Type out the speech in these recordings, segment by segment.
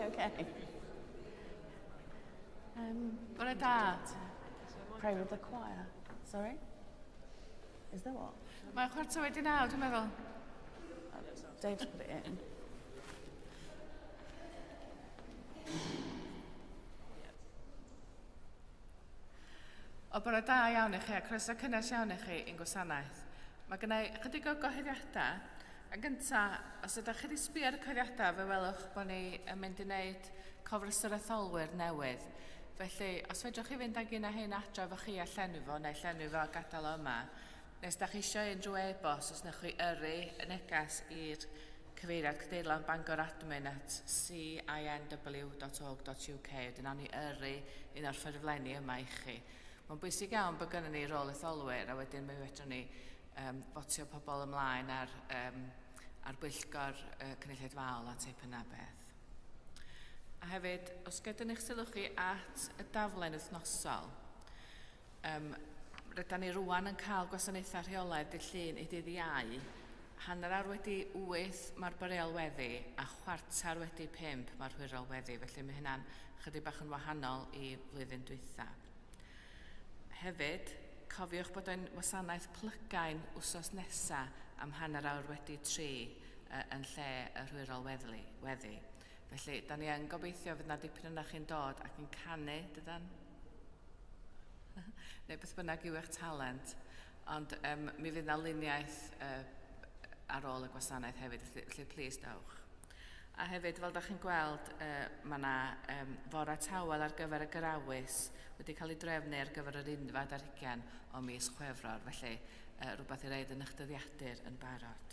Okay. Bore da. Pray with the choir. Sorry? Is there what? Mae'n 9:15, dwi'n meddwl. Dave's put it in. O, bore da iawn i chi a croeso cynnes iawn i chi i'n gwasanaeth. Mae gennau ychydig o gyhoeddiadau. Yn gyntaf, os ydych chi wedi sbio ar y cyhoeddiadau, fe welwch bod ni yn mynd i wneud cofrestr etholwyr newydd. Felly, os fedrwch chi fynd ag un o hein adra efo chi a llenwi fo, neu llenwi fo a gadael o yma, neu os da chi eisiau un drwy e-bost, os newch chi yrru y neges i'r cyfeiriad cadeirlan Bangor admin at cinw.org.uk, wedyn nawn ni yrru un o'r ffurflenni yma i chi. Mae'n bwysig iawn bod gynnon ni rôl etholwyr, a wedyn mi fedrwn ni fotio pobl ymlaen ar bwyllgor cynulleidfaol a teip yna beth. A hefyd, os gydyn eich sylw chi at y daflen wythnosol, rydan ni rwan yn cael gwasanaethau rheolaidd dydd Llun i dydd Iau. 8:30 mae'r boreol weddi a 5:15 mae'r hwyrol weddi, felly mae hynna'n chydig bach yn wahanol i flwyddyn dwytha. Hefyd, cofiwch bod ein wasanaeth plygain wsos nesa am 3:30 yn lle y hwyrol weddi. Felly, da ni yn gobeithio fydd na dipyn yna chi'n dod ac yn canu, dydan? Neu beth bynnag yw eich talent. Ond mi fydd na luniaeth ar ôl y gwasanaeth hefyd, felly please dewch. A hefyd, fel da chi'n gweld, mae yna fore tawel ar gyfer y Gyrawis wedi cael ei drefnu ar gyfer yr 21 o mis Chwefror, felly rhywbeth i reid yn eich dyddiadur yn barod.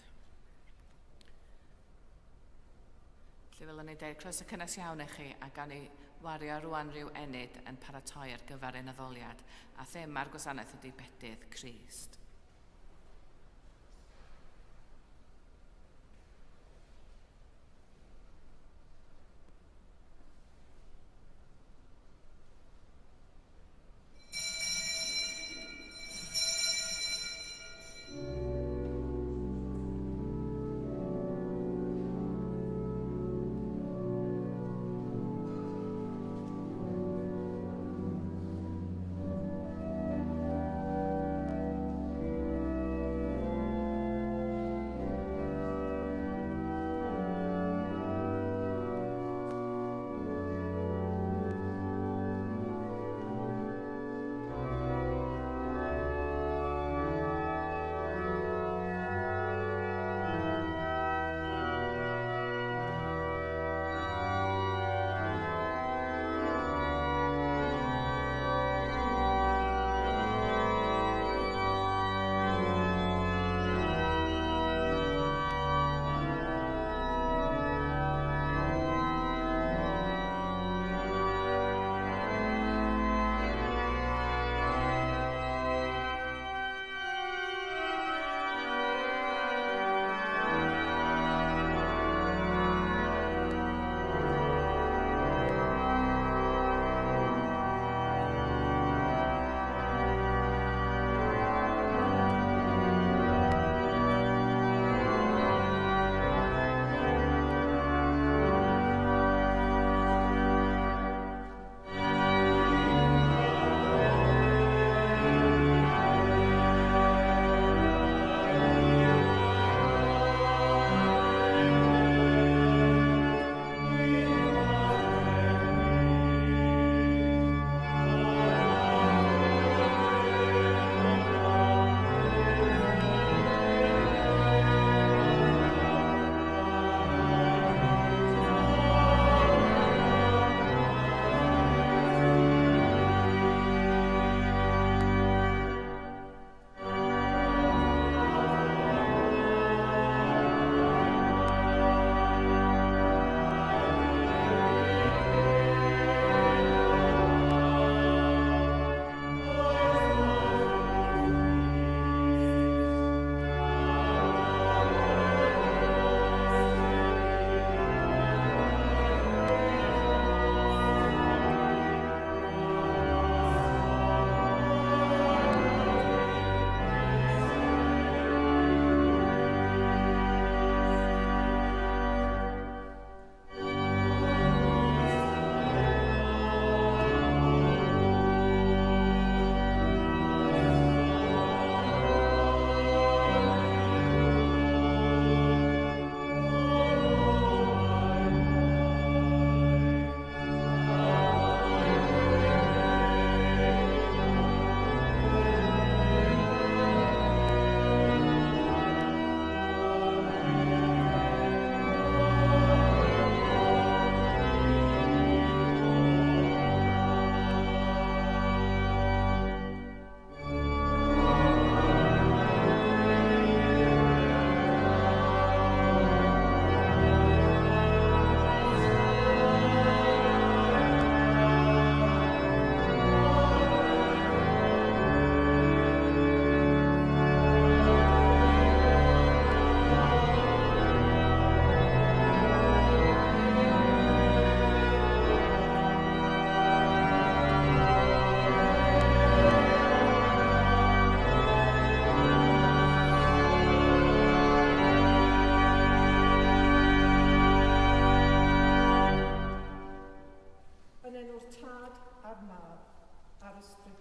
Felly fel o'n i'n dweud, croeso cynnes iawn i chi, a gawn ni wario rwan rhyw ennyd yn paratoi ar gyfer ein addoliad, a thema'r gwasanaeth ydy Bedydd Crist.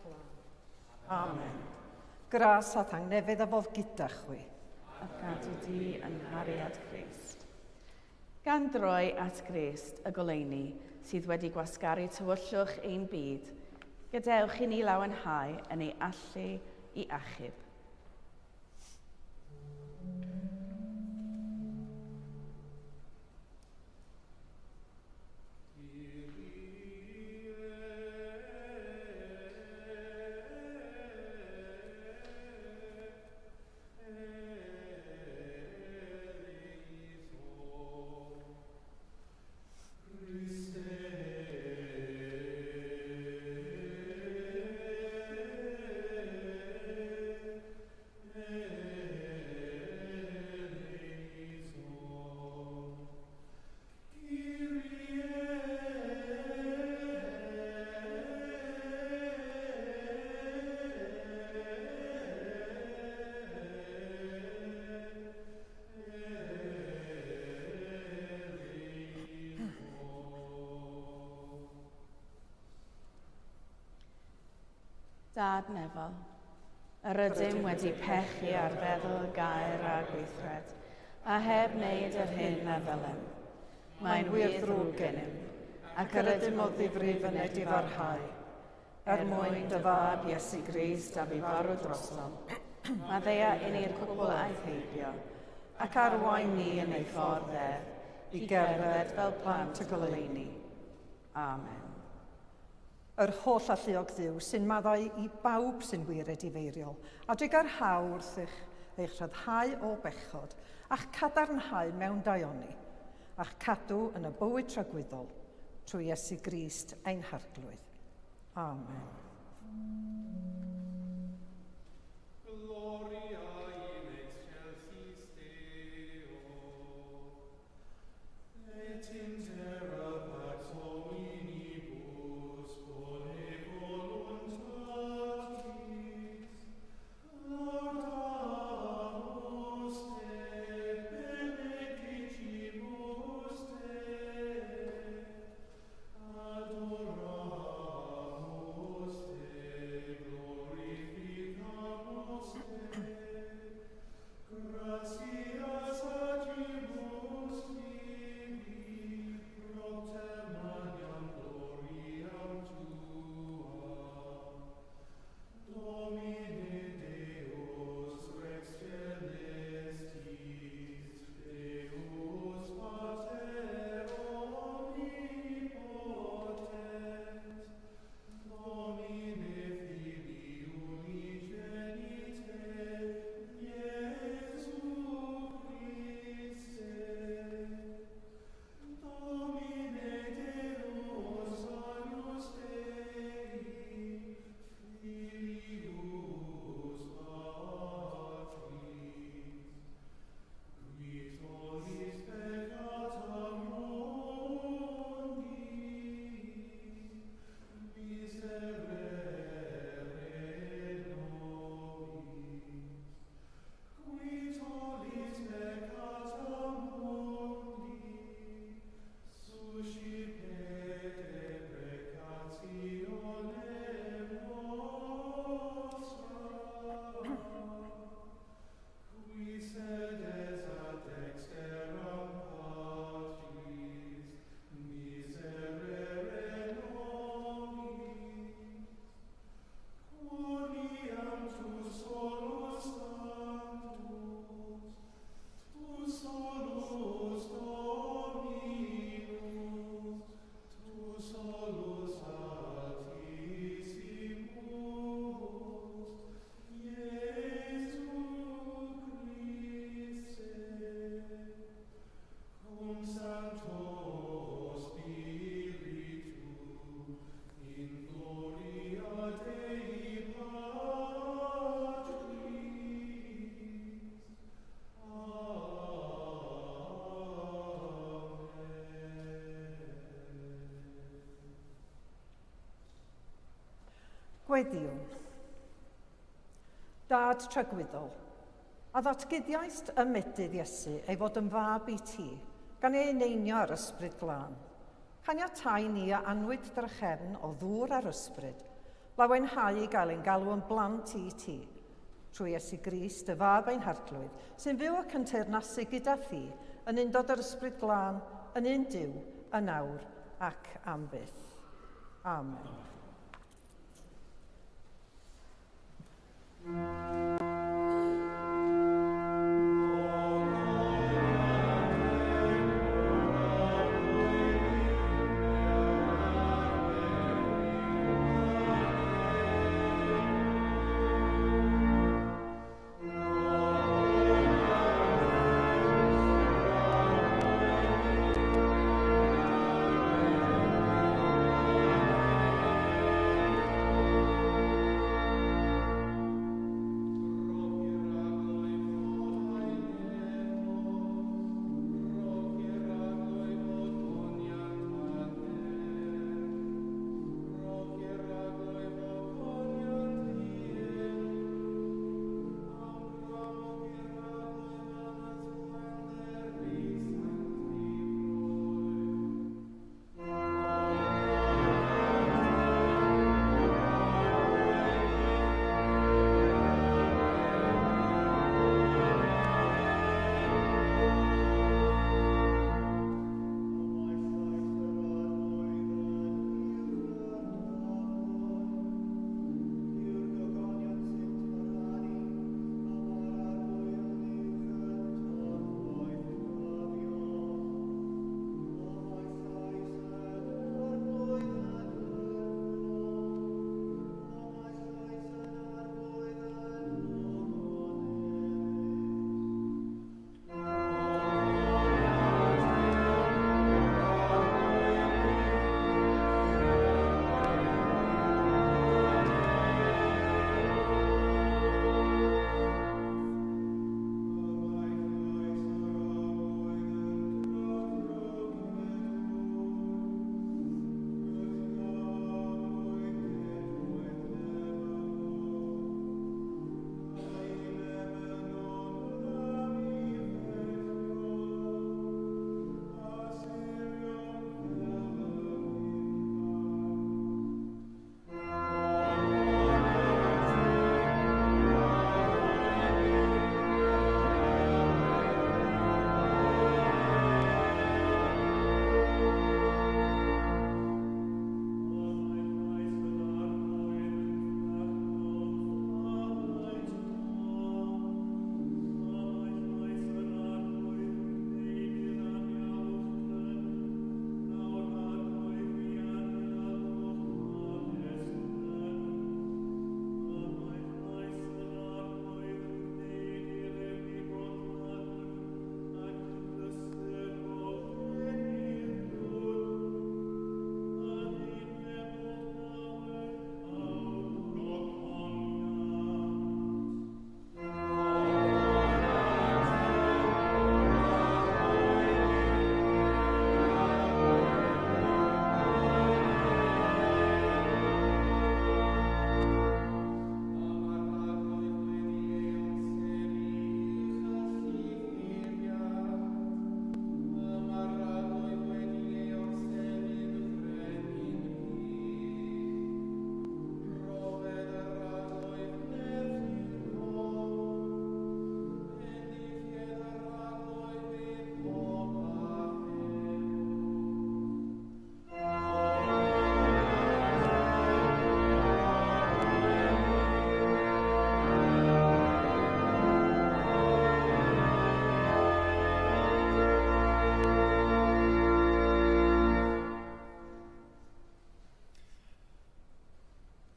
Glân. Amen. Gras a thangnefedd a fodd gyda chwi. A gadw di yng nghariad Crist. Gan droi at Grist, y goleuni, sydd wedi gwasgaru tywyllwch ein byd, gadewch i ni lawenhau yn ei allu i achub. Dad nefol, yr ydym wedi pechu ar feddwl, gair a gweithred, a heb wneud yr hyn a ddylem. Mae'n wir ddrwg gennym, ac yr ydym o ddifrif yn edifarhau. Er mwyn dy fab Iesu Grist a fu farw drosom, Maddea i ni'r cwbl aeth heibio, ac arwain ni yn ei ffordd ef, i gerdded fel plant y goleuni. Amen. Yr holl alluog Dduw sy'n maddau i bawb sy'n wir edifeiriol, a drugarhau wrthych eich rhyddhau o bechod, a'ch cadarnhau mewn daioni, a'ch cadw yn y bywyd tragwyddol, trwy Iesu Grist ein Harglwydd. Amen. Gloria in excelsis Deo, et in terra pax hominibus bone voluntatis. Laudamus te, benedicimus te, adoramus te, glorificamus te, gratias agimus tibi, propter magnam gloriam tuam. Domine Deus Rex Celestis, Deus Pater omnipotens, Domine Filii unigenite, Iesu Christe, Domine Deus Agnus Dei, Filius Patris, qui tollis peccata mundi, miserere nobis. Qui tollis peccata mundi, suscipete precationem nostram. Qui sedes ad dexteram Patris, miserere nobis. Quoniam tu solus sanctus, tu solus Dominus, tu solus Altissimus, Iesu Christe, cum Sancto Spiritu, in gloria Dei Patris. Amen. Gweddïwn. Dad tragwyddol, a ddatguddiaist ym medydd Iesu ei fod yn fab i ti, gan ei eneinio ar ysbryd glân. Caniatau ni a anwyd drachefn o ddŵr a'r ysbryd, Lawenhau i gael ein galw yn blant i ti, trwy Iesu Grist, dy Fab ein Harglwydd, sy'n fyw ac yn teyrnasu gyda thi, yn undod yr Ysbryd Glân, yn un Duw, yn awr ac am byth. Amen.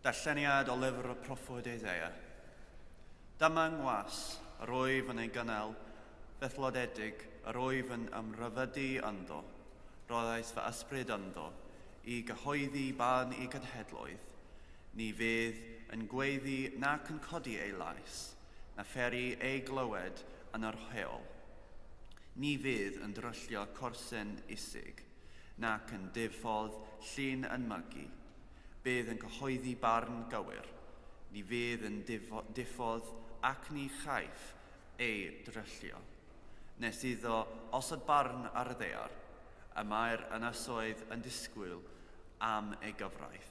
Darlleniad o lyfr y proffwyd Eseia. Dyma ngwas, yr wyf yn ei gynnal, fethlodedig, yr wyf yn ymryfydu ynddo. Rhoddais fy ysbryd ynddo, i gyhoeddi barn i genhedloedd. Ni fydd yn gweiddi nac yn codi ei lais, na pheri ei glywed yn yr heol. Ni fydd yn dryllio corsen isig, nac yn diffodd llun yn mygu. Bydd yn cyhoeddi barn gywir. Ni fydd yn diffodd ac ni chaiff ei dryllio. Nes iddo osod barn ar y ddaear, y mae'r ynysoedd yn disgwyl am ei gyfraith.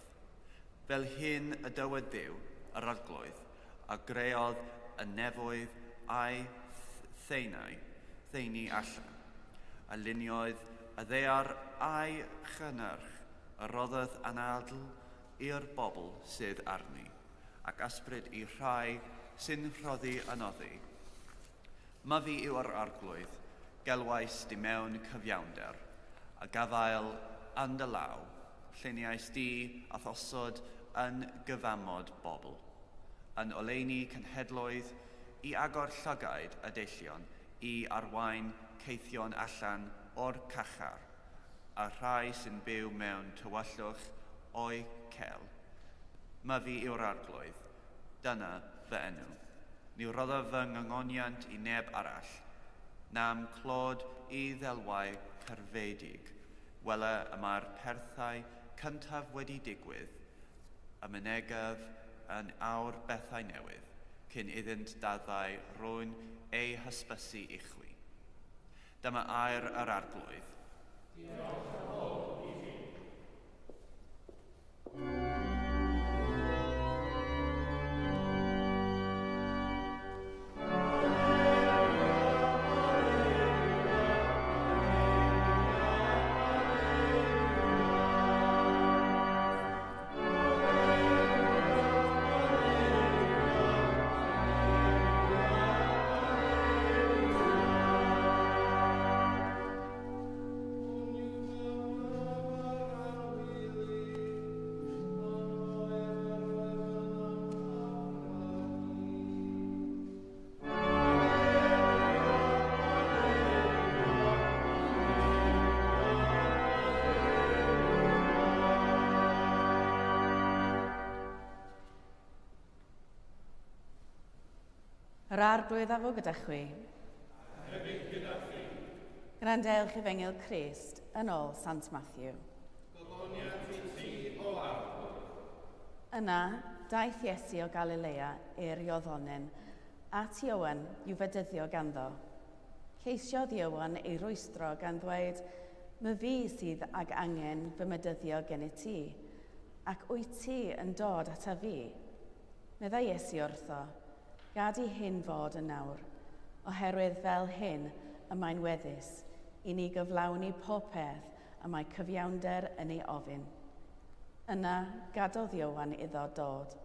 Fel hyn y dywed Dduw, yr Arglwydd, a greodd y nefoedd a'i thaenau, thaenu allan, a lunioedd y ddaear a'i chynnyrch, a roddodd anadl i'r bobl sydd arni, ac ysbryd i rhai sy'n rhoddi anoddi. Myfi yw yr Arglwydd, gelwais di mewn cyfiawnder, a gafael yn dy law, lluniais di a'th osod yn gyfamod bobl, yn oleuni cenhedloedd, i agor llygaid y deillion, i arwain caethion allan o'r carchar, a rhai sy'n byw mewn tywyllwch o'u cell. Myfi yw'r Arglwydd, dyna fy enw. Ni roddaf fy nghyngoniant i neb arall, na'm clod i ddelwau cerfedig. Wele y mae'r perthau cyntaf wedi digwydd, a mynegaf yn awr bethau newydd, cyn iddynt daddau rwy'n eu hysbysu i chwi. Dyma air yr Arglwydd. Diolch yn fawr i chi. Yr Arglwydd a fo gyda chwi. Hefyd gyda chi. Gwrandewch Efengyl Crist yn ôl Sant Matthew. Gogoniant i ti, o Arglwydd. Yna, daeth Iesu o Galilea i'r Iorddonen at Ioan i'w fedyddio ganddo. Ceisiodd Ioan ei rwystro gan ddweud, My fi sydd ag angen fy medyddio gennyt ti, ac wyt ti yn dod ata fi? Meddai Iesu wrtho, Gad i hyn fod yn nawr, oherwydd fel hyn y mae'n weddus i ni gyflawni pob peth y mae cyfiawnder yn ei ofyn. Yna gadodd Ioan iddo dod.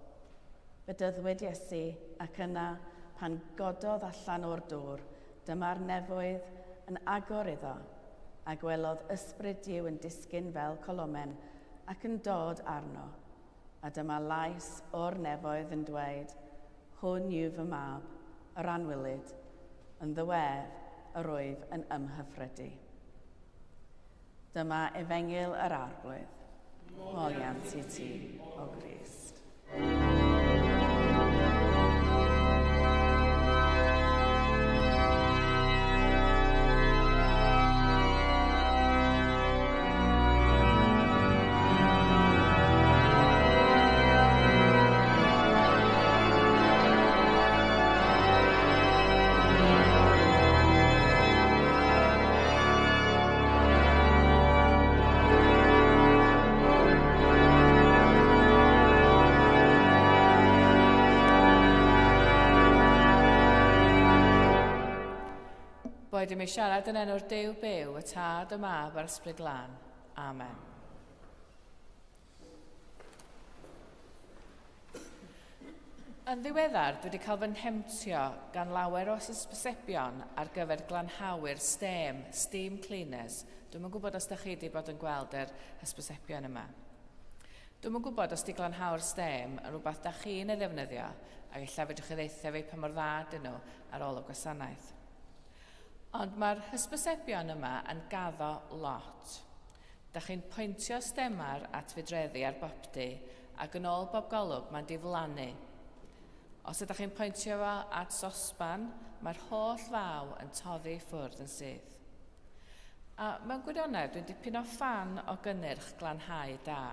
Bedyddwyd Iesu, ac yna, pan gododd allan o'r dŵr, dyma'r nefoedd yn agor iddo, a gwelodd ysbryd Duw yn disgyn fel colomen ac yn dod arno. A dyma lais o'r nefoedd yn dweud, Hwn yw fy mab, yr anwylyd, yn ddiwedd yr wyf yn ymhyfrydu. Dyma efengyl yr Arglwydd. Moliant i ti, o Grist. Boed i mi siarad yn enw'r Duw byw, y Tad, y Mab a'r Ysbryd Glân. Amen. Yn ddiweddar, dwi wedi cael fy nhemtio gan lawer o hysbysebion ar gyfer glanhawyr stêm, steam cleaners. Dwi'm yn gwybod os da chi wedi bod yn gweld yr hysbysebion yma. Dwi'm yn gwybod os di glanhawr stêm yn rhywbeth da chi'n ei ddefnyddio, ac ella fedrwch chi ddeutha fi pa mor dda dyn nhw ar ôl y gwasanaeth. Ond mae'r hysbysebion yma yn gaddo lot. Da chi'n pwyntio stemar at fudreddi ar bopty ac yn ôl bob golwg mae'n diflannu. Os ydych chi'n pwyntio fo at sosban, mae'r holl faw yn toddi i ffwrdd yn syth. A mewn gwirionedd, dwi'n dipyn o ffan o gynnyrch glanhau da.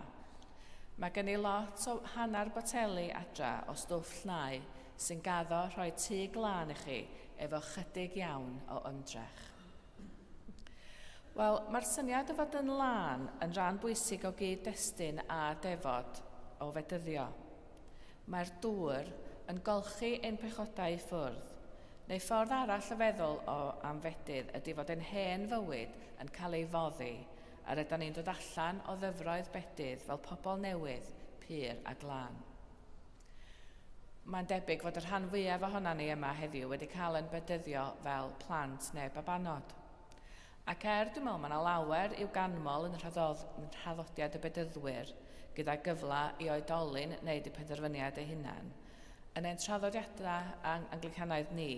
Mae gen i lot o hanner boteli adra o stwff llnau sy'n gaddo rhoi tŷ glân i chi efo chydig iawn o ymdrech. Wel, mae'r syniad o fod yn lân yn rhan bwysig o gyd-destun a defod. o fedyddio. Mae'r dŵr yn golchi ein pechodau i ffwrdd, neu ffordd arall o feddwl o am fedydd ydy fod ein hen fywyd yn cael ei foddi a rydan ni'n dod allan o ddyfroedd bedydd fel pobl newydd, pur a glân. Mae'n debyg fod y rhan fwyaf ohonan ni yma heddiw wedi cael ein bedyddio fel plant neu babanod. Ac er, dwi'n meddwl, mae yna lawer i'w ganmol yn nhraddodiad y Bedyddwyr, gyda gyfle i oedolyn wneud eu penderfyniad eu hunain, yn ein traddodiadau Anglicanaidd ni,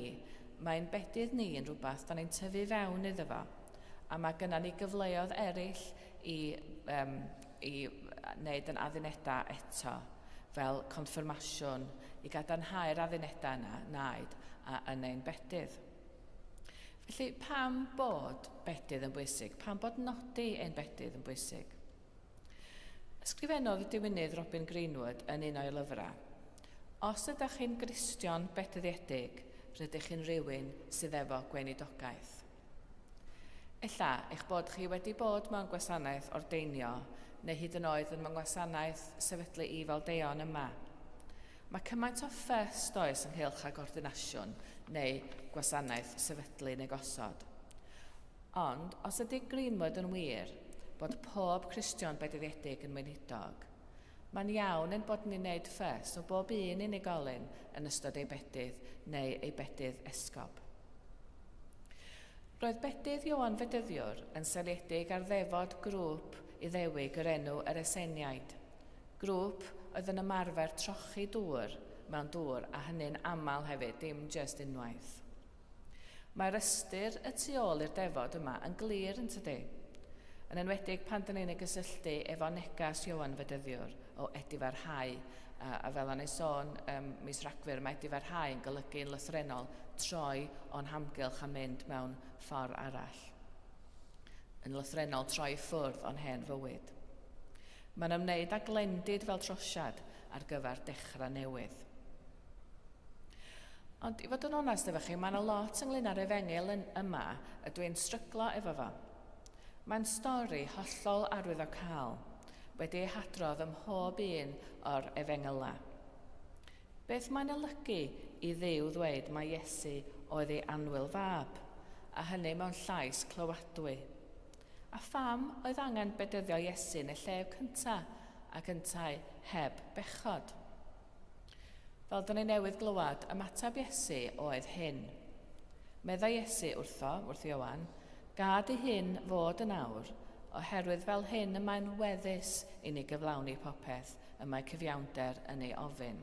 mae'n bedydd ni yn rhywbeth da ni'n tyfu fewn iddo fo. A mae gynna ni gyfleoedd eraill i, um, i wneud yn addunedau eto, fel confirmasiwn, i gadarnhau'r addunedau yna, naid, a yn ein bedydd. Felly, pam bod bedydd yn bwysig? Pam bod nodi ein bedydd yn bwysig? Ysgrifennodd y diwinydd Robin Greenwood yn un o'i lyfrau, Os ydych chi'n Gristion bedyddiedig, rydych chi'n rhywun sydd efo gweinidogaeth. Ella eich bod chi wedi bod mewn gwasanaeth ordeinio neu hyd yn oed yn ngwasanaeth sefydlu i fel deon yma. Mae cymaint o ffys, does, ynghylch ag ordinasiwn neu gwasanaeth sefydlu neu gosod. Ond, os ydy Greenwood yn wir bod pob Cristion bedyddiedig yn weinidog, mae'n iawn ein bod ni'n neud ffys o bob un unigolyn yn ystod ei bedydd neu ei bedydd esgob. Roedd bedydd Ioan Fedyddiwr yn seiliedig ar ddefod grŵp Iddewig yr enw yr Eseniaid, Grŵp oedd yn ymarfer trochi dŵr mewn dŵr a hynny'n aml hefyd, dim jyst unwaith. Mae'r ystyr y tu ôl i'r defod yma yn glir yn tydi? Yn enwedig pan dyn ni'n ei gysylltu efo negas Ioan Fedyddiwr o edifarhau, a, a fel o'n ei sôn um, mis Rhagfyr, mae edifarhau yn golygu'n lythrennol troi o'n hamgylch a mynd mewn ffordd arall. Yn lythrennol troi i ffwrdd o'n hen fywyd. Mae'n ymwneud â glendid fel trosiad ar gyfer dechrau newydd. Ond i fod yn onest efo chi, mae yna lot ynglyn â'r efengyl yn yma y dwi'n stryglo efo fo. Mae'n stori hollol arwyddocaol, wedi ei hadrodd ym mhob un o'r efengylau. Beth mae'n olygu i Dduw ddweud mai Iesu oedd ei annwyl fab, a hynny mewn llais clywadwy? A pham oedd angen bedyddio Iesu yn y lle cynta ac yntau heb bechod? Fel dyn ni newydd glywed, ymateb Iesu oedd hyn. Meddai Iesu wrtho, wrth Ioan, Gad i hyn fod yn awr, oherwydd fel hyn y mae'n weddus i ni gyflawni popeth y mae cyfiawnder yn ei ofyn.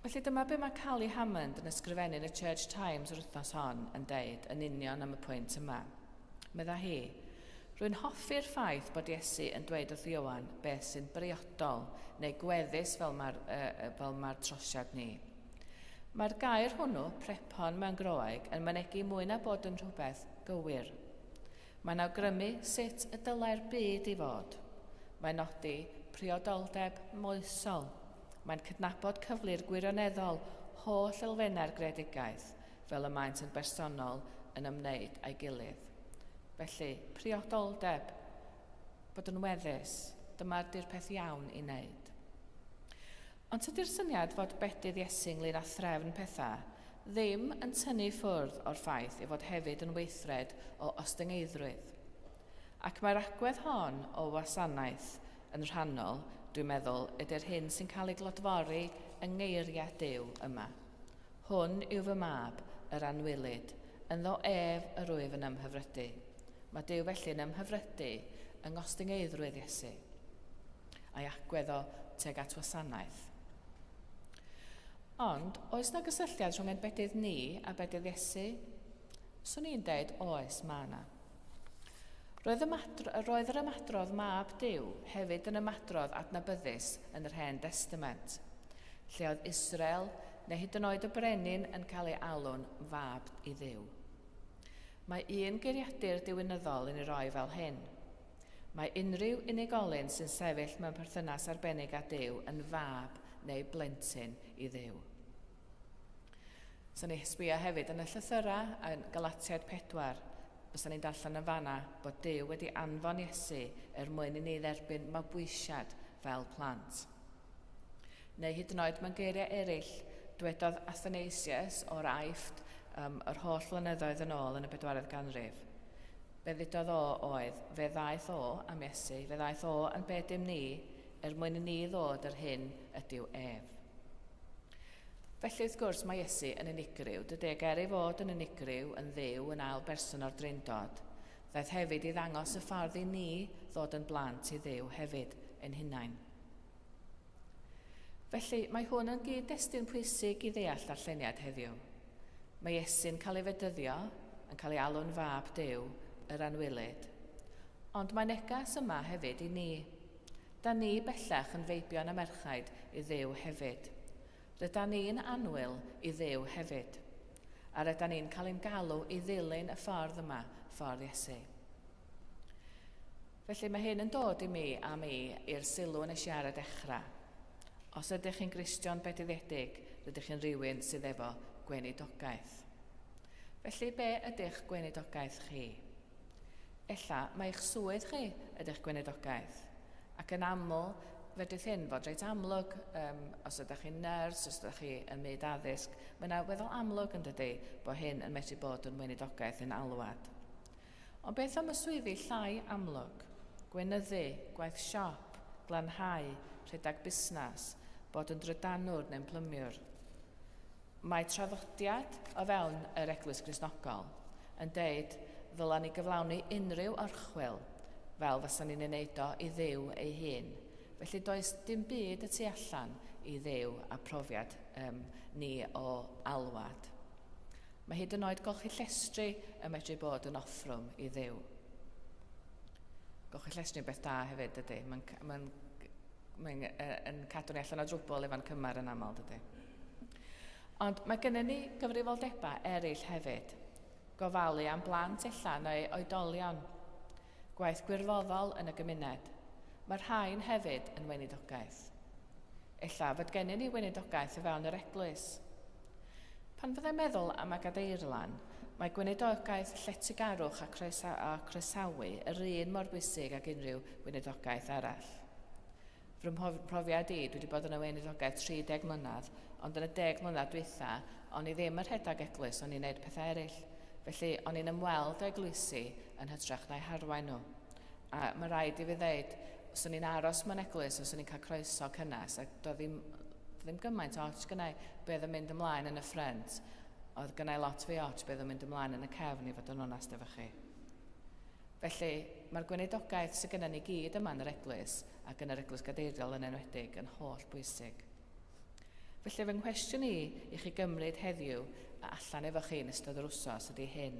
Felly dyma be mae Cally Hammond yn ysgrifennu yn y Church Times yr wythnos hon yn deud yn union am y pwynt yma. Medda hi, Rwy'n hoffi'r ffaith bod Iesu yn dweud wrth Ioan beth sy'n briodol neu gweddus fel mae'r, uh, fel mae'r trosiad ni. Mae'r gair hwnnw, prepon mewn Groeg, yn mynegi mwy na bod yn rhywbeth gywir. Mae'n awgrymu sut y dylai'r byd i fod. Mae'n nodi priodoldeb moesol. Mae'n cydnabod cyflir gwirioneddol holl elfennau'r greadigaeth fel y maent yn bersonol yn ymwneud â'i gilydd. Felly, priodoldeb, bod yn weddus, dyma'r di'r peth iawn i wneud. Ond tydi'r syniad fod bedydd Iesu ynglyn â threfn pethau ddim yn tynnu ffwrdd o'r ffaith ei fod hefyd yn weithred o ostyngeiddrwydd. Ac mae'r agwedd hon o wasanaeth yn rhannol, dwi'n meddwl, ydy'r hyn sy'n cael ei glodfori yng ngeiriau Duw yma. Hwn yw fy mab, yr anwylyd, ynddo ef yr wyf yn ymhyfrydu. Mae Duw felly yn ymhyfrydu yng ngostyngeiddrwydd Iesu, a'i agwedd o tuag at wasanaeth. Ond, oes na gysylltiad rhwng ein bedydd ni a bedydd Iesu? Swn i'n deud oes, mae yna. Roedd, ymadro, roedd yr ymadrodd mab Duw hefyd yn ymadrodd adnabyddus yn yr Hen Destament, lle oedd Israel neu hyd yn oed y brenin yn cael ei alw'n fab i Dduw. Mae un geiriadur diwinyddol yn ei roi fel hyn. Mae unrhyw unigolyn sy'n sefyll mewn perthynas arbennig â Duw yn fab neu blentyn i Dduw. So ni sbio hefyd yn y llythyrau yn Galatiaid 4, fysa ni'n darllen yn fanna bod Duw wedi anfon Iesu er mwyn i ni dderbyn mabwysiad fel plant. Neu hyd yn oed mewn geiriau eraill, dwedodd Athanasius o'r Aifft um, yr holl flynyddoedd yn ôl yn y bedwaredd ganrif. Be ddudodd o oedd, fe ddaeth o am Iesu, fe ddaeth o yn be dim ni, er mwyn i ni ddod yr hyn ydyw ef. Felly, wrth gwrs, mae Iesu yn unigryw. Dydy, ac er ei fod yn unigryw, yn Dduw, yn ail berson o'r Drindod, ddaeth hefyd i ddangos y ffordd i ni ddod yn blant i Dduw hefyd ein hunain. Felly, mae hwn yn gyd-destun pwysig i ddeall darlleniad heddiw. Mae Iesu'n cael ei fedyddio, yn cael ei alw'n fab Duw, yr anwylyd. Ond mae neges yma hefyd i ni. Da ni bellach yn feibion a merchaid i Dduw hefyd. Rydan ni'n annwyl i Dduw hefyd. A rydan ni'n cael ein galw i ddilyn y ffordd yma, ffordd Iesu. Felly mae hyn yn dod i mi a mi i'r sylw nes i ar y dechrau. Os ydych chi'n Gristion bedyddiedig, rydych chi'n rhywun sydd efo gweinidogaeth. Felly be ydych gweinidogaeth chi? Ella mae eich swydd chi ydy'ch gweinidogaeth. Ac yn aml, fedrith hyn fod reit amlwg, um, os ydych chi'n nyrs, os ydych chi yn myd addysg, mae yna weddol amlwg yn dydy bod hyn yn medru bod yn weinidogaeth yn alwad. Ond beth am y swyddi llai amlwg? Gweinyddu, gwaith siop, glanhau, rhedeg busnes, bod yn drydanwr neu'n plymiwr. Mae traddodiad o fewn yr Eglwys Gristnogol yn deud ddyla ni gyflawni unrhyw orchwyl fel fysa ni'n ei wneud o i Dduw ei hun. Felly does dim byd y tu allan i Dduw a profiad um, ni o alwad. Mae hyd yn oed golchi llestri yn medru bod yn offrwm i Dduw. Golchi llestri yn beth da hefyd, dydy. Mae'n mae mae'n yn cadw ni allan o drwbl efo'n cymar yn aml, dydy. Ond mae gennym ni gyfrifoldebau eraill hefyd. Gofalu am blant ella neu oedolion. Gwaith gwirfoddol yn y gymuned. Mae'r rhain hefyd yn weinidogaeth. Ella fod gennym ni weinidogaeth o fewn yr eglwys. Pan fyddai'n meddwl am y gadeirlan, mae gweinidogaeth lletygarwch a, croesa a croesawu yr un mor bwysig ag unrhyw weinidogaeth arall. Fy mhrofiad i, dwi wedi bod yn y weinidogaeth 30 mlynedd, ond yn y 10 mlynedd dwytha, o'n i ddim yn rhedeg eglwys, o'n i'n neud pethau eraill. Felly, o'n i'n ymweld â eglwysi yn hytrach na'i harwain nhw. A mae rhaid i fi ddeud, os o'n i'n aros mewn eglwys, os o'n i'n cael croeso cynnes, ac doedd ddim, ddim gymaint o ots gynnau be oedd yn mynd ymlaen yn y ffrynt, oedd gynnau lot fwy ots be oedd yn mynd ymlaen yn y cefn, i fod yn onest efo chi. Felly, mae'r gweinidogaeth sydd gennym ni gyd yma yn yr eglwys, ac yn yr eglwys gadeiriol yn enwedig, yn holl bwysig. Felly, fy nghwestiwn i i chi gymryd heddiw a allan efo chi yn ystod yr wsos ydy hyn.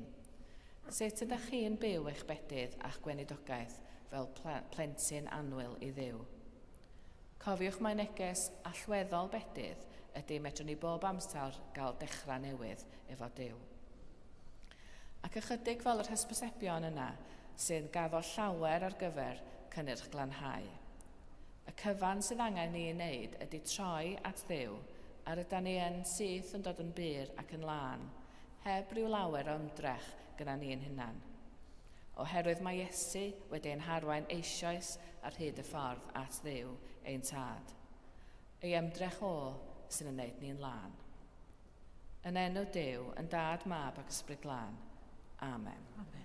Sut ydych chi'n byw eich bedydd a'ch gweinidogaeth fel plentyn annwyl i Dduw? Cofiwch mai neges allweddol bedydd ydy medrwn ni bob amser gael dechrau newydd efo Duw. Ac ychydig fel yr hysbysebion yna sy'n gaddo llawer ar gyfer cynnyrch glanhau. Y cyfan sydd angen ni ei wneud ydy troi at Dduw, a rydan ni yn syth yn dod yn bur ac yn lân, heb ryw lawer o ymdrech gyda ni'n hunan. Oherwydd mae Iesu wedi ein harwain eisoes ar hyd y ffordd at Dduw, ein Tad. Ei ymdrech o sy'n yn wneud ni'n lân. Yn enw Duw, yn Dad, Mab ac Ysbryd Glân. Amen. Amen.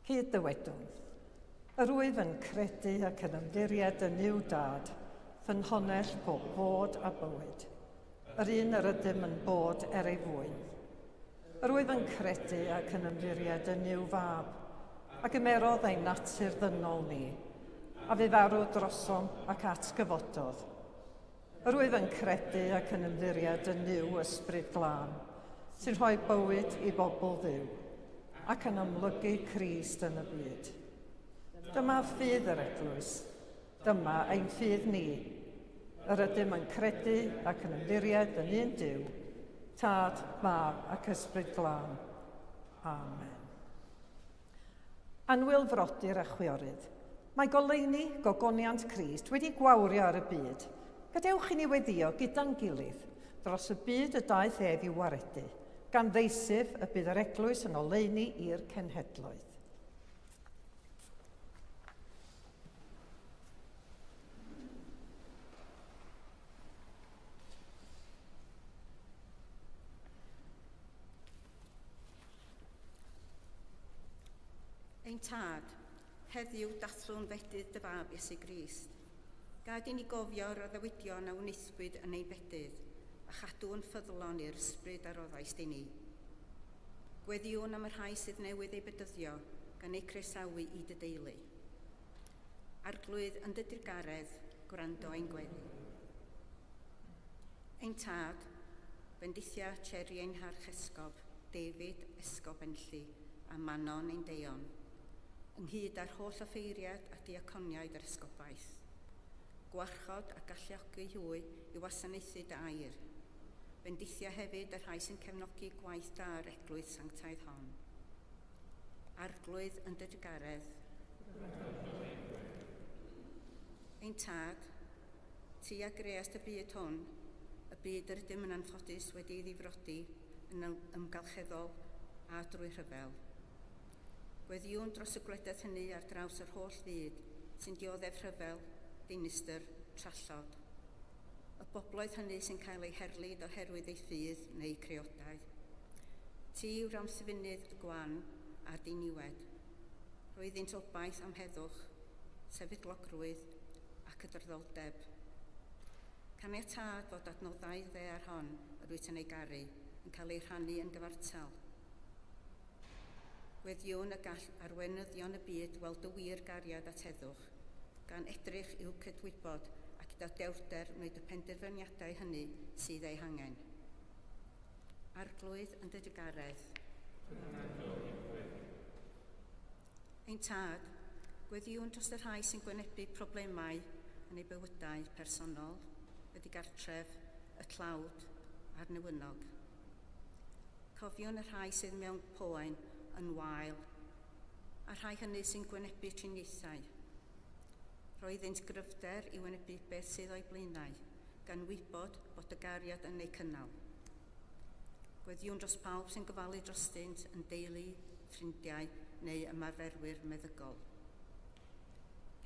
Hyd dywedwn, yr wyf yn credu ac yn ymddiried yn Nuw Dad, ffynhonnell pob bod a bywyd, yr un yr ydym yn bod er ei fwyn. Yr wyf yn credu ac yn ymddiried yn Nuw Fab, a gymerodd ein natur ddynol ni, a fu farw drosom ac atgyfododd. Yr wyf yn credu ac yn ymddiried yn Nuw Ysbryd Glân, sy'n rhoi bywyd i bobl Dduw, ac yn amlygu Crist yn y byd. Dyma ffydd yr Eglwys. Dyma ein ffydd ni. Yr ydym yn credu ac yn ymddiried yn un Duw, Tad, Mab ac Ysbryd Glân. Amen. Annwyl frodyr a chwiorydd, mae goleuni gogoniant Crist wedi gwawrio ar y byd. Gadewch i ni weddïo gyda'n gilydd dros y byd y daeth ef i'w waredu, gan ddeisyf y bydd yr eglwys yn oleuni i'r cenhedloedd. Ein Tad, heddiw dathlwn fedydd dy fab Iesu Grist. Gad i ni gofio'r addewidion a wnaethpwyd yn ein bedydd, a chadw'n ffyddlon i'r ysbryd a roddaist i ni. Gweddïwn am y rhai sydd newydd eu bedyddio, gan eu croesawu i dy deulu. Arglwydd, yn dy drugaredd, gwrando ein gweddi. Ein Tad, bendithia Thierry ein Harchesgob, David, Esgob Enlli, a Manon ein Deon, ynghyd â'r holl offeiriad a diaconiaid yr esgobaeth. Gwarchod a galluogi hwy i wasanaethu dy air. Bendithia hefyd y rhai sy'n cefnogi gwaith da'r eglwys sanctaidd hon. Arglwydd yn dy drugaredd. Ein Tad, Ti a greast y byd hwn, y byd yr ydym yn anffodus wedi ei ddifrodi yn ymgylcheddol a drwy rhyfel. Gweddïwn dros y gwledydd hynny ar draws yr holl fyd sy'n dioddef rhyfel, dinistr, trallod. Y bobloedd hynny sy'n cael eu herlid oherwydd eu ffydd neu creodau. Ti yw'r amddiffynnydd y gwan a'r diniwed. Roeddynt obaith am heddwch, sefydlogrwydd a cydraddoldeb. Caniatâd fod adnoddau ddaear hon yr wyt yn ei garu yn cael eu rhannu yn gyfartal. Gweddïwn y gall arweinyddion y byd weld y wir gariad at heddwch, gan edrych i'w cydwybod a gyda dewrder wneud y penderfyniadau hynny sydd eu hangen. Arglwydd yn dy drugaredd. Ein Tad, gweddïwn dros y rhai sy'n gwynebu problemau yn eu bywydau personol, y digartref, y tlawd a'r newynog. Cofiwn y rhai sydd mewn poen yn wael, a'r rhai hynny sy'n gwynebu triniaethau. Rhoi iddynt gryfder i wynebu beth sydd o'u blaenau, gan wybod bod y gariad yn eu cynnal. Gweddïwn dros pawb sy'n gofalu drostynt yn deulu, ffrindiau neu ymarferwyr meddygol.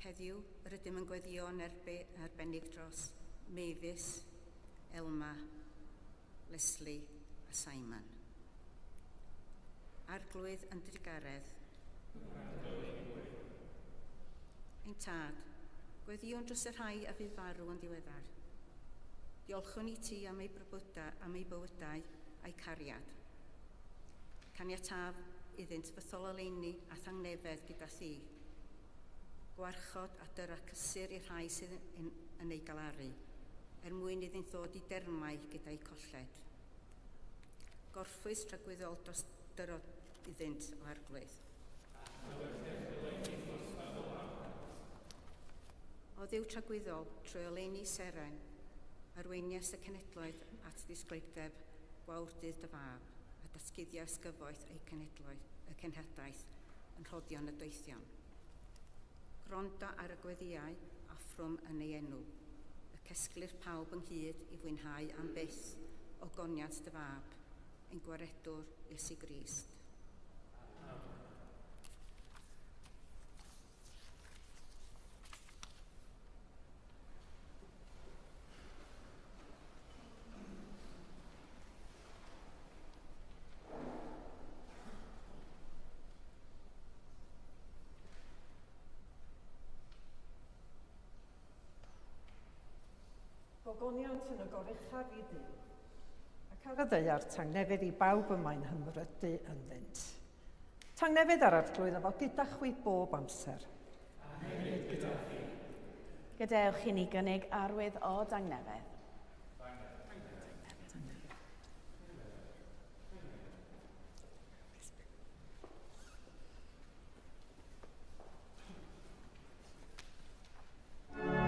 Heddiw, rydym yn gweddïo yn arbennig dros Mavis, Elma, Leslie a Simon. Arglwydd yn drugaredd. Ein Tad, gweddïwn dros y rhai a fu farw yn ddiweddar. Diolchwn i ti am eu brobydau, am eu bywydau a'u cariad. Caniataf iddynt fythol oleuni a thangnefedd gyda thi. Gwarchod a dyra cysur i'r rhai sydd yn, yn eu galaru, er mwyn iddynt ddod i dermau gyda'u colled. Gorffwys tragwyddol dros dyrod iddynt o Arglwydd. O Dduw tragwyddol, trwy oleuni seren, arweiniais y cenhedloedd at ddisgleirdeb gwawrdydd dy fab, a datguddiais gyfoeth eu cenhedloedd, y cenhadaeth yn rhoddion y doethion. Gwrando ar y gweddïau offrwm yn ei enw, y cesglir pawb ynghyd i fwynhau am byth ogoniant dy fab, ein Gwaredwr Iesu Grist. Gogoniant yn y goruchaf i Dduw, ac ar y ddaear tangnefedd i bawb y mae'n hymrydu ynddynt. Tangnefedd ar Arglwydd a fo gyda chwi bob amser. A hefyd gyda chi. Gadewch i ni gynnig arwydd o dangnefedd. Tangnefedd. Tangnefedd.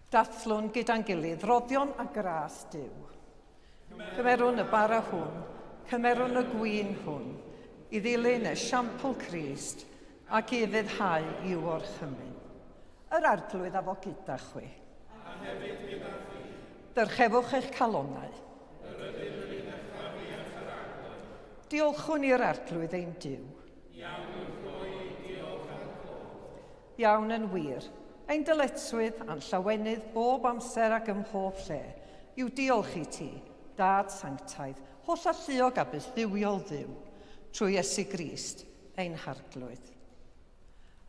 Dathlwn gyda'n gilydd roddion a gras Duw. Cymerwn y bara hwn, cymerwn y gwin hwn, i ddilyn esiampl Crist ac i ufuddhau i'w orchymyn. Yr Arglwydd a fo gyda chwi. A hefyd gyda thi. Dyrchefwch eich calonnau. Yr ydym yn eu dyrchafu at yr Arglwydd. Diolchwn i'r Arglwydd ein Duw. Iawn yw rhoi ein diolch a'n clod. Iawn yn wir. Ein dyletswydd a'n llawenydd bob amser ac ym mhob lle, yw diolch i ti, Dad sanctaidd, hollalluog a bythdduwiol Dduw, trwy Iesu Grist, ein Harglwydd.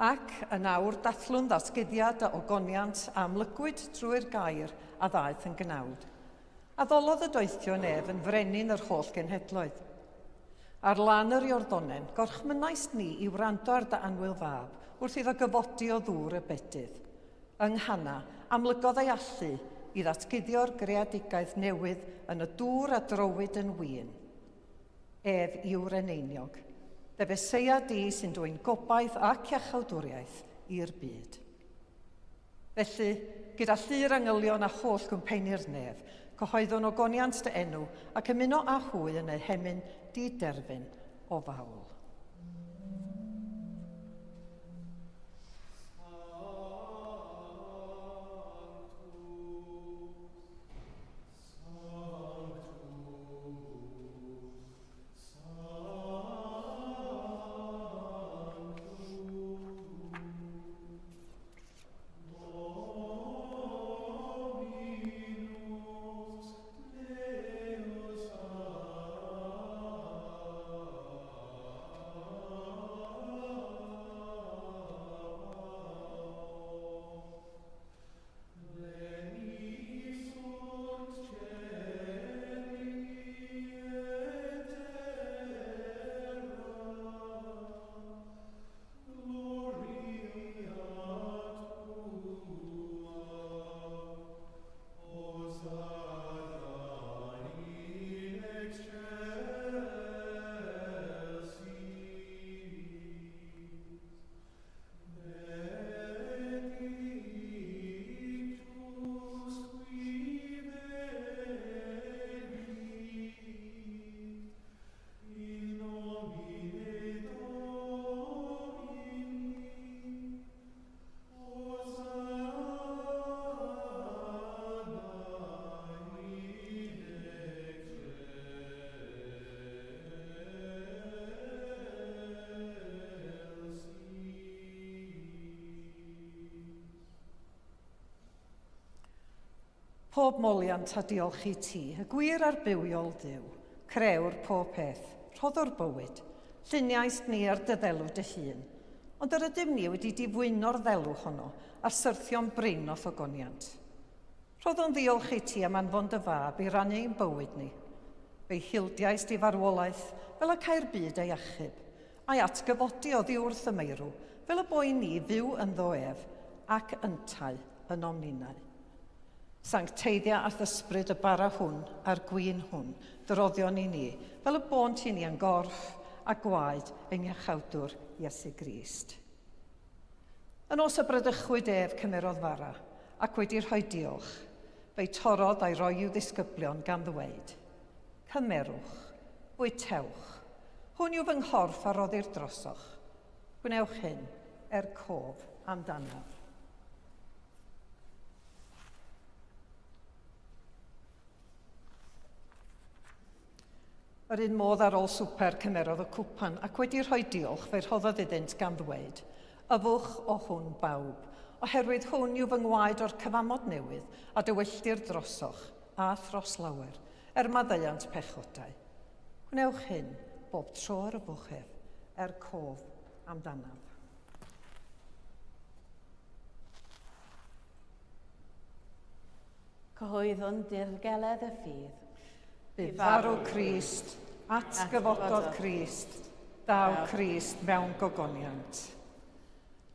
Ac, yn awr, dathlwn ddatguddiad dy ogoniant a amlygwyd trwy'r Gair a ddaeth yn gnawd. Addolodd y doethion ef yn frenin yr holl genhedloedd. Ar lan yr Iorddonen, gorchmynaist ni i wrando ar dy annwyl fab wrth iddo gyfodi o ddŵr y bedydd. Yng Nghana, amlygodd ei allu i ddatguddio'r greadigaeth newydd yn y dŵr a drowyd yn win. Ef yw'r eneiniog. Dy Feseia di sy'n dwyn gobaith ac iachawdwriaeth i'r byd. Felly, gyda llu'r angylion a holl gwmpeini'r nef, cyhoeddwn ogoniant dy enw ac ymuno â hwy yn eu hemyn di-derfyn o fawl. Pob moliant a diolch i ti, y gwir a'r bywiol Dduw, crëwr pob peth, rhoddwr bywyd, lluniaist ni ar dy ddelw dy hun, ond yr ydym ni wedi difwyno'r ddelw honno a syrthio'n brin o'th ogoniant. Rhoddwn ddiolch i ti am anfon dy fab i rannu ein bywyd ni. Fe'i hildiaist i farwolaeth fel y cai'r byd ei achub, a'i atgyfodi oddi wrth y meirw, fel y bo i ni fyw ynddo ef, ac yntau ynom ninnau. Sancteiddia a'th ysbryd y bara hwn a'r gwin hwn, dy roddion i ni, fel y bônt i ni yn gorff a gwaed ein Iachawdwr Iesu Grist. Y nos y bradychwyd ef, cymerodd fara, ac wedi rhoi diolch, fe'i torrodd a'i roi i'w ddisgyblion gan ddweud, Cymerwch, bwytewch, hwn yw fy nghorff a roddir drosoch. Gwnewch hyn er cof amdanaf. Yr un modd ar ôl swper cymerodd y cwpan ac wedi rhoi diolch fe rhoddodd iddynt gan ddweud, Yfwch o hwn bawb, oherwydd hwn yw fy ngwaed o'r cyfamod newydd a dywylltir drosoch a thros lawer, er maddeuant pechodau. Gwnewch hyn bob tro yr yfwch ef, er cof amdanaf. Cyhoeddwn dirgeledd y ffydd. Bu farw Crist, atgyfododd Crist, daw Crist mewn gogoniant.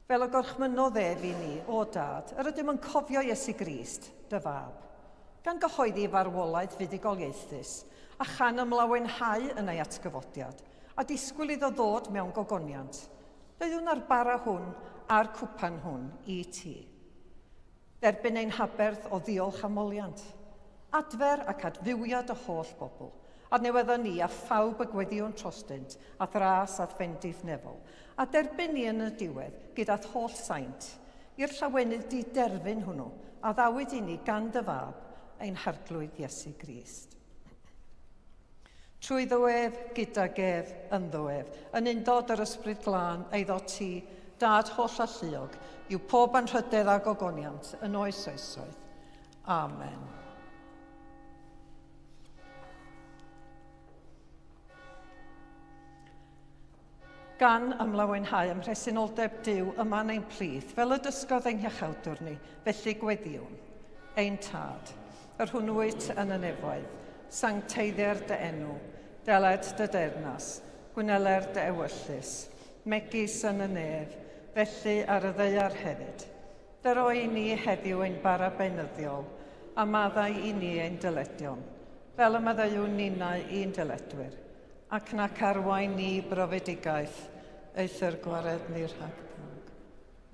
Fel y gorchmynnodd ef i ni, o Dad, yr ydym yn cofio Iesu Grist, dy Fab, gan gyhoeddi farwolaeth fuddugoliaethus, a chan ymlawenhau yn ei atgyfodiad, a disgwyl iddo ddod mewn gogoniant, deuwn â'r bara hwn a'r cwpan hwn i ti. Derbyn ein haberth o ddiolch a moliant. Adfer ac adfywiad y holl bobl. Adnewyddo ni a phawb y gweddïwn trostynt, a'th ras a'th fendith nefol. A derbyn ni yn y diwedd, gyda'th holl saint, i'r llawenydd diderfyn hwnnw, a ddawyd i ni gan dy Fab, ein Harglwydd Iesu Grist. Trwyddo ef, gydag ef, ynddo ef, yn undod yr Ysbryd Glân, eiddo ti, Dad holl alluog, yw pob anrhydedd a gogoniant yn oes oesoedd. Amen. Gan ymlawenhau ym mhresenoldeb Duw yma yn ein plith, fel y dysgodd ein Hiachawdwr ni, felly gweddïwn. Ein Tad, yr hwn wyt yn y nefoedd, sancteiddier dy enw, deled dy deyrnas, gwneler dy ewyllys, megis yn y nef, felly ar y ddaear hefyd. Dyro i ni heddiw ein bara beunyddiol, a maddau i ni ein dyledion, fel y maddeuwn ninnau i'n dyledwyr, Ac nac arwain ni brofedigaeth, eithr gwared ni rhag drwg.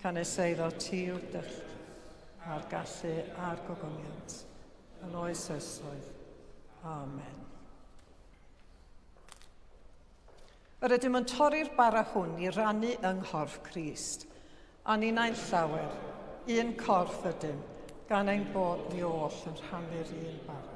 Canys eiddo ti yw'r dyll, a'r gallu a'r gogoniant, yn oes oesoedd. Amen. Yr ydym yn torri'r bara hwn i rannu yng nghorff Crist, a ninnau'n llawer, un corff ydym, gan ein bod ni oll yn rhannu'r un bara.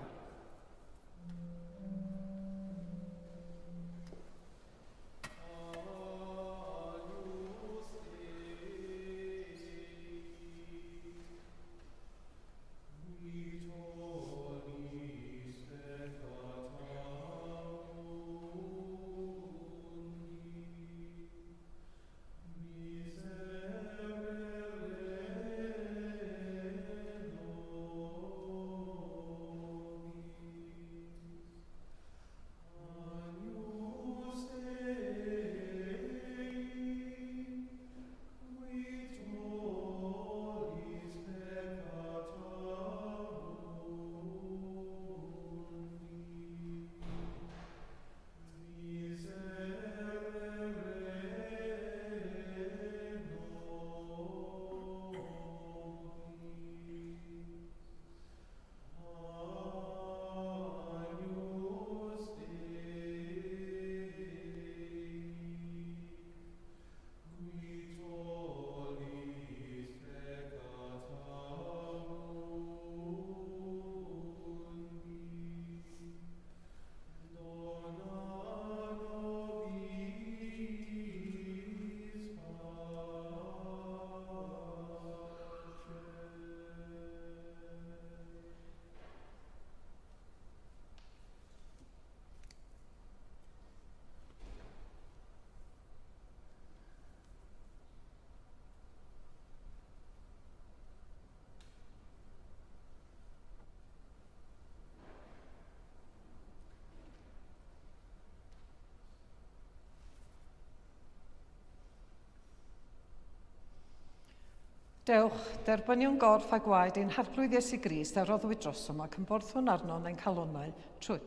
Dewch, derbyniwn gorff a gwaed ein Harglwydd Iesu Grist a roddwyd drosom ac ymborthwn arno yn ein calonnau trwy,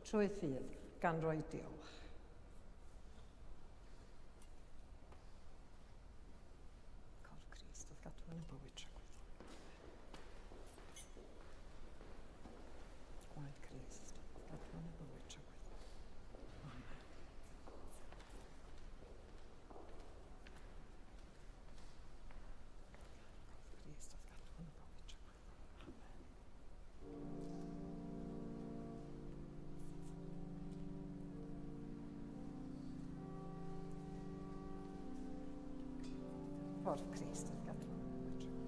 trwy ffydd, gan roi diolch. Corff Crist oedd gadwyn y bywyd tragwyddol. Gwaed Crist oedd gadwyn y bywyd tragwyddol. Amen. Corff Crist oedd gadwyn y bywyd tragwyddol.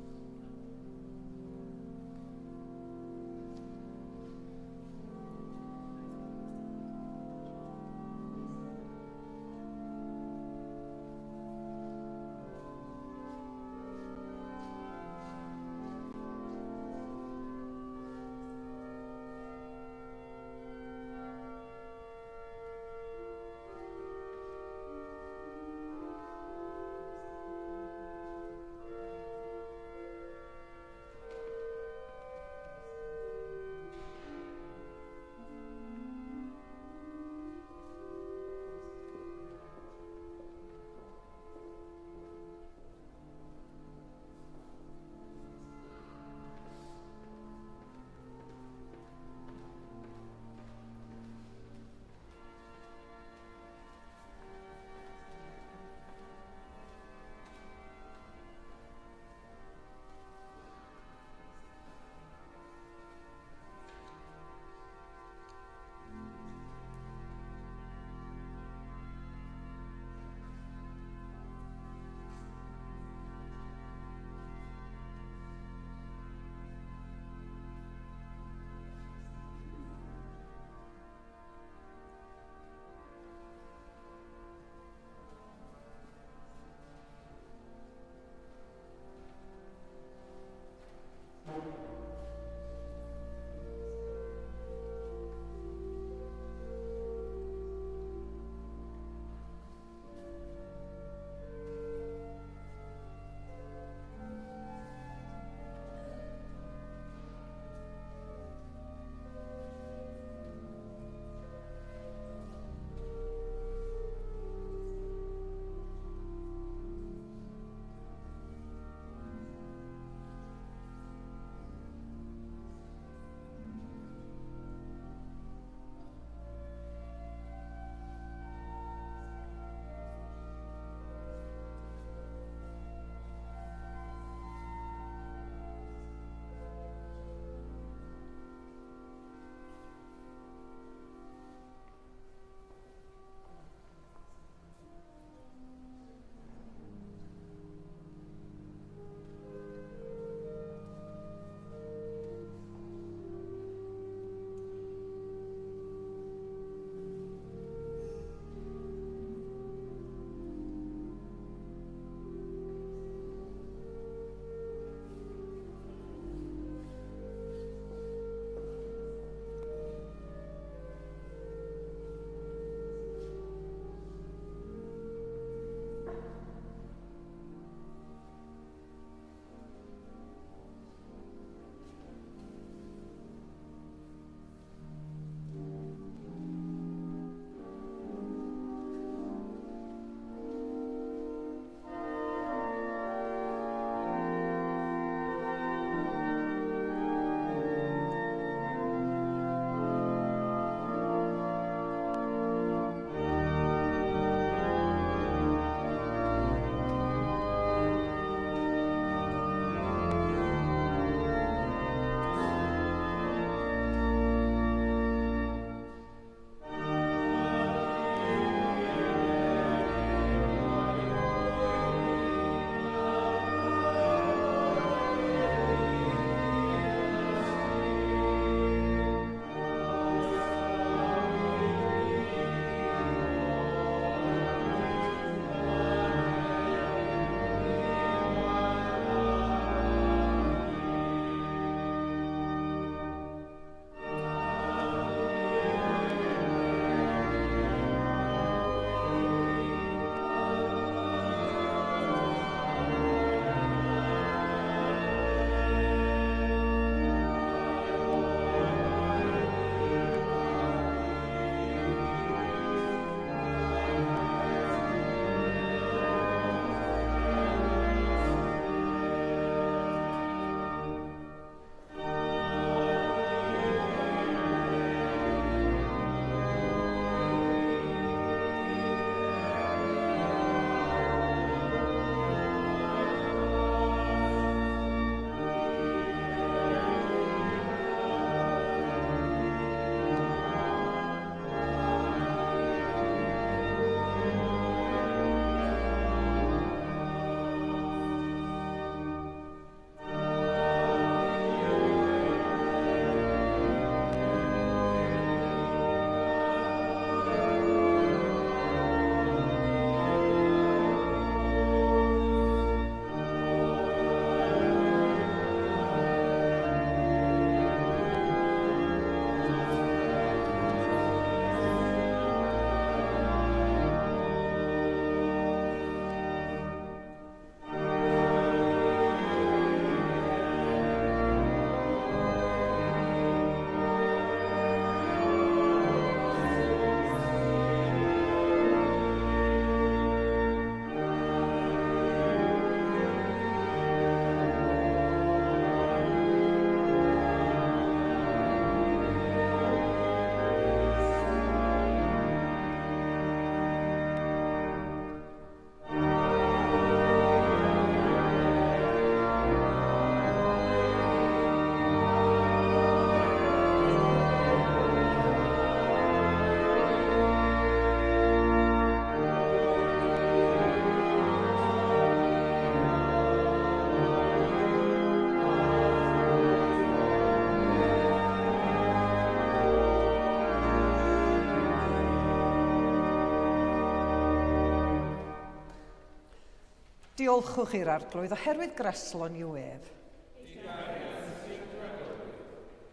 Diolchwch i'r Arglwydd oherwydd graslon yw ef.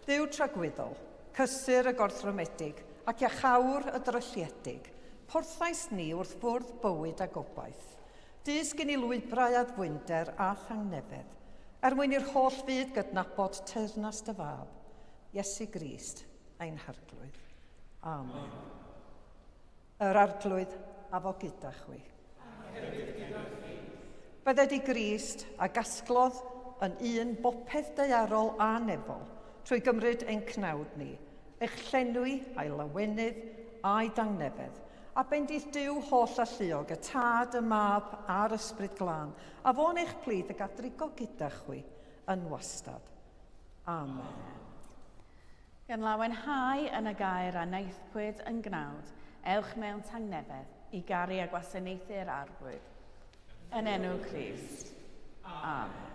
Dduw tragwyddol, cysur y gorthrymedig ac iachawr y drylliedig, porthais ni wrth fwrdd bywyd a gobaith. Dysg i ni lwybrau addfwynder a thangnefedd, er mwyn i'r holl fyd gydnabod teyrnas dy Fab, Iesu Grist, ein Harglwydd. Amen. Yr Arglwydd a fo gyda chwi. Bydded i Grist a gasglodd yn un bopeth daearol a nefol, trwy gymryd ein cnawd ni, eich llenwi a'i lawenydd a'i dangnefedd, a bendith Duw holl alluog, y Tad, y Mab a'r Ysbryd Glân, a fo'n eich plith ac a drigo gyda chwi yn wastad. Amen. Gan lawenhau yn y gair a wnaethpwyd yn gnawd, ewch mewn tangnefedd i garu a gwasanaethu'r Arglwydd. Yn enw Crist. Amen.